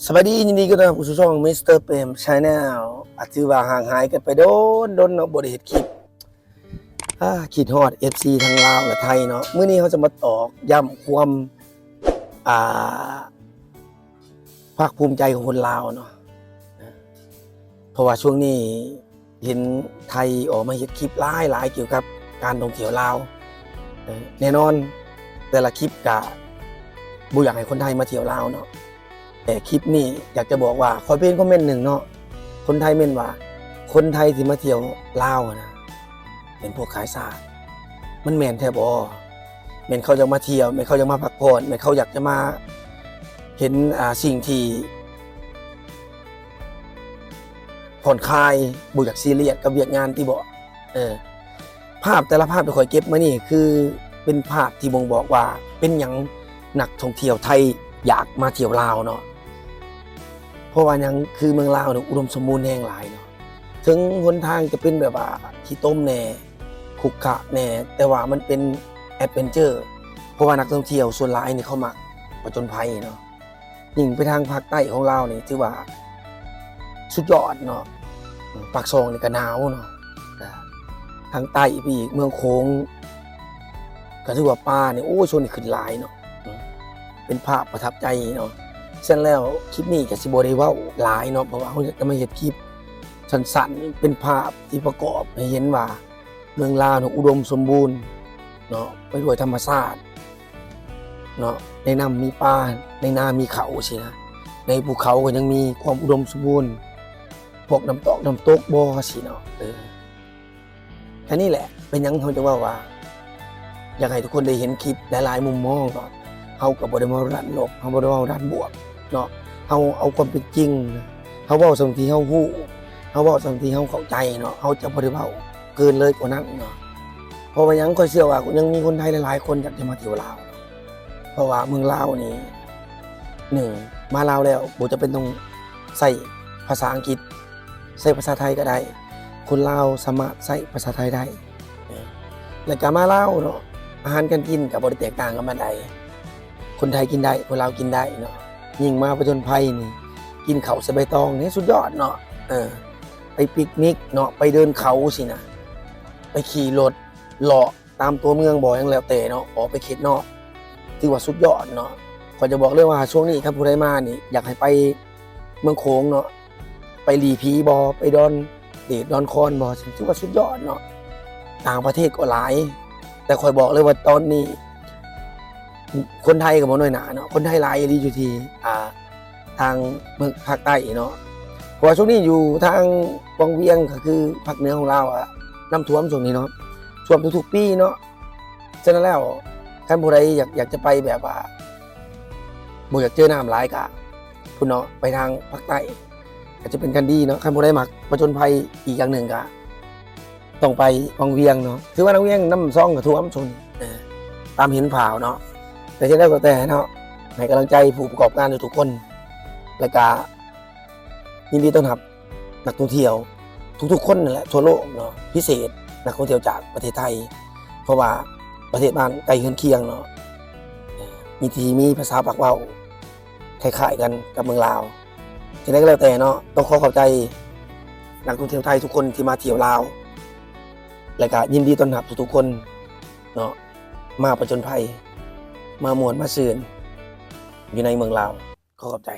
ສະບາຍດີ ຍິນດີຕ້ອນຮັບເຂົ້າສູ່ຊ່ອງ Mister Prem Channel ອາ ຖືວ່າຫ່າງຫາຍກັນໄປດົນໆເນາະ ບໍ່ໄດ້ເຮັດຄລິບ. ອາ ຄິດຮອດເອັຟຊີທັງລາວ ແລະ ໄທເນາະ. ມື້ນີ້ເຮົາຈະມາຕອກຢ້ຳຄວາມ ອາ ພາກພູມໃຈຂອງຄົນລາວເນາະ ເພາະວ່າຊ່ວງນີ້ເຫັນໄທອອກມາເຮັດຄລິບຫຼາຍໆກ່ຽວກັບການທ່ອງທ່ຽວລາວ. ເອີ ແນ່ນອນ ແຕ່ລະຄລິບກະບໍ່ຢາກໃຫ້ຄົນໄທມາທ່ຽວລາວເນາະ. ແຕ່ຄລິບນີ້ຢາກຈະບອກວ່າ ຂ້ອຍໄປເຫັນຄອມເມັນໜຶ່ງເນາະ ຄົນໄທເມັນວ່າ ຄົນໄທທີ່ມາທ່ຽວລາວຫັ້ນນະ ເປັນພວກຂາຍຊາດ. ມັນແມ່ນແທ້ບໍ່? ແມ່ນເຂົາຢາກມາທ່ຽວ, ແມ່ນເຂົາຢາກມາພັກຜ່ອນ, ແມ່ນເຂົາຢາກຈະມາເຫັນ ອ່າ ສິ່ງທີ່ຜ່ອນຄາຍ, ບໍ່ຢາກຊີຣຽສກັບວຽກງານຕິບໍ? ເອີ ພາບແຕ່ລະພາບທີ່ຂ້ອຍເກັບມານີ້ ຄືເປັນພາບທີ່ບົ່ງບອກວ່າ ເປັນຫຍັງນັກທ່ອງທ່ຽວໄທຢາກມາທ່ຽວລາວເນາະ. ເພາະວ່າຫຍັງ? ຄືເມືອງລາວນີ້ອຸດົມສົມບູນແຮງຫຼາຍເນາະ. ເຖິງຫົນທາງຈະເປັນແບບວ່າຂີ້ຕົມແດ່, ຂຸຂະແດ່, ແຕ່ວ່າມັນເປັນແອັດເວັນເຈີ ເພາະວ່ານັກທ່ອງທ່ຽວສ່ວນຫຼາຍນີ້ເຂົາມັກຜະຈົນໄພເນາະ. ຍິ່ງໄປທາງພາກໃຕ້ຂອງລາວນີ້ຖືວ່າສຸດຍອດເນາະ. ປາກຊ່ອງນີ້ກໍໜາວເນາະ, ທາງໃຕ້ໄປອີກ ເມືອງໂຂງ ກໍຖືວ່າປ່ານີ້ ໂອ້ຍ ຊ່ວງນີ້ຂຶ້ນຫຼາຍເນາະ. ເປັນພາບປະທັບໃຈເນາະ. ສະນັ້ນແລ້ວ ຄລິບນີ້ກໍຊິບໍ່ໄດ້ເວົ້າຫຼາຍເນາະ ເພາະວ່າເຮົາຢາກຈະມາເຮັດຄລິບສັ້ນໆ ເປັນພາບທີ່ປະກອບໃຫ້ເຫັນວ່າ ເມືອງລາວນີ້ອຸດົມສົມບູນເນາະ ໄປດ້ວຍທຳມະຊາດເນາະ. ໃນນ້ຳມີປາ, ໃນນາມີເຂົ້າຊີ້ນະ, ໃນພູເຂົາກໍຍັງມີຄວາມອຸດົມສົມບູນ, ພວກນ້ຳຕອກນ້ຳຕົກບໍ່ຊີ້ເນາະ. ເອີ ອັນນີ້ແຫຼະ ເປັນຫຍັງເຮົາຈະເວົ້າວ່າ ຢາກໃຫ້ທຸກຄົນໄດ້ເຫັນຄລິບຫຼາຍໆມຸມມອງເນາະ. ເຮົາກໍບໍ່ໄດ້ເວົ້າດ້ານລົບ, ເຮົາບໍ່ໄດ້ເວົ້າດ້ານບວກເນາະ. ເຮົາເອົາຄວາມເປັນຈິງ, ເຮົາເວົ້າສ່ຳທີ່ເຮົາຮູ້, ເຮົາເວົ້າສ່ຳທີ່ເຮົາເຂົ້າໃຈເນາະ. ເຮົາຈະບໍ່ໄດ້ເວົ້າເກີນເລີຍກວ່ານັ້ນເນາະ. ເພາະວ່າຫຍັງ? ຂ້ອຍເຊື່ອວ່າຍັງມີຄົນໄທຫຼາຍໆຄົນຢາກຈະມາທ່ຽວລາວ. ເພາະວ່າເມືອງລາວນີ້ ໜຶ່ງ ມາລາວແລ້ວບໍ່ຈຳເປັນຕ້ອງໃຊ້ພາສາອັງກິດ, ໃຊ້ພາສາໄທກໍໄດ້, ຄົນລາວສາມາດໃຊ້ພາສາໄທໄດ້. ແລ້ວກໍມາລາວເນາະ ອາຫານການກິນກໍບໍ່ໄດ້ແຕກຕ່າງກັນປານໃດ, ຄົນໄທກິນໄດ້ ຄົນລາວກິນໄດ້ເນາະ. ຍິ່ງມາຜະຈົນໄພນີ້ ກິນເຂົ້າໃສ່ໃບຕອງນີ້ສຸດຍອດເນາະ. ເອີ ໄປປິກນິກເນາະ ໄປເດີນເຂົາຊີ້ນະ, ໄປຂີ່ລົດເລາະ ຕາມຕົວເມືອງບໍ່ ຫຍັງແລ້ວແຕ່ເນາະ ອອກໄປເຂດນອກ ຖືວ່າສຸດຍອດເນາະ. ຂ້ອຍຈະບອກເລີຍວ່າຊ່ວງນີ້ຄັນຜູ້ໃດມານີ້ ຢາກໃຫ້ໄປເມືອງໂຂງເນາະ, ໄປຫຼີ່ຜີບໍ່ ໄປດອນເດດ ດອນຄອນບໍ່ ຖືວ່າສຸດຍອດເນາະ. ຕ່າງປະເທດກໍຫຼາຍ ແຕ່ຂ້ອຍບອກເລີຍວ່າຕອນນີ້ ຄົນໄທກໍບໍ່ນ້ອຍໜ້າເນາະ, ຄົນໄທຫຼາຍອີ່ຫຼີຢູ່ທີ່ ອ່າ ທາງເມືອງພາກໃຕ້ເນາະ. ເພາະວ່າຊ່ວງນີ້ຢູ່ທາງວັງວຽງ ກໍຄືພາກເໜືອຂອງລາວອະ ນ້ຳຖ້ວມຊ່ວງນີ້ເນາະ, ຖ້ວມທຸກໆປີເນາະ. ສະນັ້ນແລ້ວ ຄັນຜູ້ໃດຢາກ ຢາກຈະໄປແບບວ່າບໍ່ຢາກເຈີນ້ຳຫຼາຍ ກະພຸ້ນເນາະ, ໄປທາງພາກໃຕ້ ກໍຈະເປັນການດີເນາະ. ຄັນຜູ້ໃດມັກຜະຈົນໄພ ອີກຢ່າງໜຶ່ງກະ ຕ້ອງໄປວັງວຽງເນາະ, ຖືວ່າວັງວຽງນ້ຳຊອງກໍຖ້ວມຊ່ວງນີ້ ເອີ ຕາມເຫັນຂ່າວເນາະ. ແຕ່ຈັ່ງໃດກໍແຕ່ເນາະ ໃຫ້ກຳລັງໃຈຜູ້ປະກອບການທຸກໆຄົນ ແລ້ວກະຍິນດີຕ້ອນຮັບນັກທ່ອງທ່ຽວທຸກໆຄົນນັ້ນແຫຼະ ທົ່ວໂລກເນາະ, ພິເສດນັກທ່ອງທ່ຽວຈາກປະເທດໄທ ເພາະວ່າປະເທດບ້ານໃກ້ເຮືອນຄຽງເນາະ, ມີທີ່ມີພາສາປາກເວົ້າ ຄ້າຍໆກັນກັບເມືອງລາວ. ຈັ່ງໃດກໍແລ້ວແຕ່ເນາະ ຕ້ອງຂໍຂອບໃຈນັກທ່ອງທ່ຽວໄທທຸກຄົນທີ່ມາທ່ຽວລາວ ແລະກະຍິນດີຕ້ອນຮັບທຸກໆຄົນເນາະ ມາປະຈົນໄພ ມາມ່ວນມາຊື່ນຢູ່ໃນເມືອງລາວ. ຂໍຂອບໃຈ.